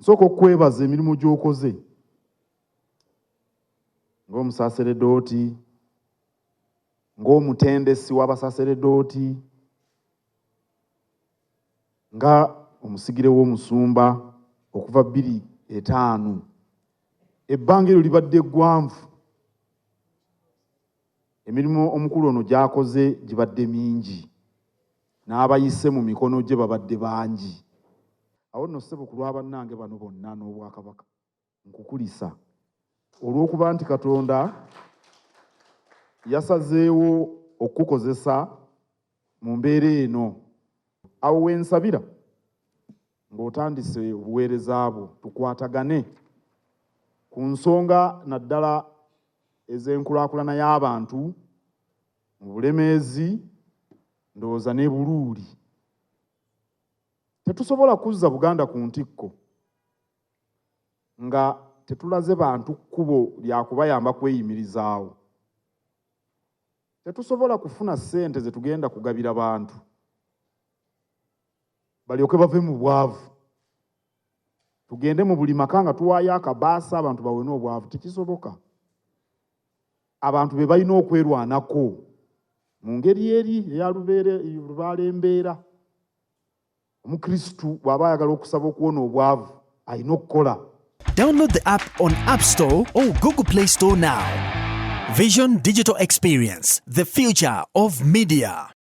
Nsooka okukwebaza emirimu gy'okoze ng'omusaseredooti, ng'omutendesi w'abasaseredooti, nga omusigire w'omusumba okuva 2005. Ebbanga eryo libadde ggwanvu. Emirimu omukulu ono gy'akoze gibadde mingi, n'abayise mu mikono gye babadde bangi. Awo nno ssebo, ku lwa bannange bano bonna n'Obwakabaka, nkukulisa olw'okuba nti Katonda yasazeewo okukukozesa mu mbeera eno. Awo we nsabira ng'otandise obuweereza bwo, tukwatagane ku nsonga naddala ez'enkulaakulana y'abantu mu Bulemeezi, ndowooza ne Buluuli. Tetusobola kuzza Buganda ku ntikko nga tetulaze bantu kkubo lya kubayamba kweyimirizaawo. Tetusobola kufuna ssente ze tugenda kugabira bantu balyoke bave mu bwavu, tugende mu buli maka nga tuwaayo akabaasa abantu bawone obwavu. Tekisoboka. Abantu be balina okwerwanako mu ngeri eri eya lubaale embeera. Omukristu bw'aba ayagala okusaba okuwona obwavu, alina okukola. Download the app on App Store or Google Play Store now. Vision Digital Experience, the future of media.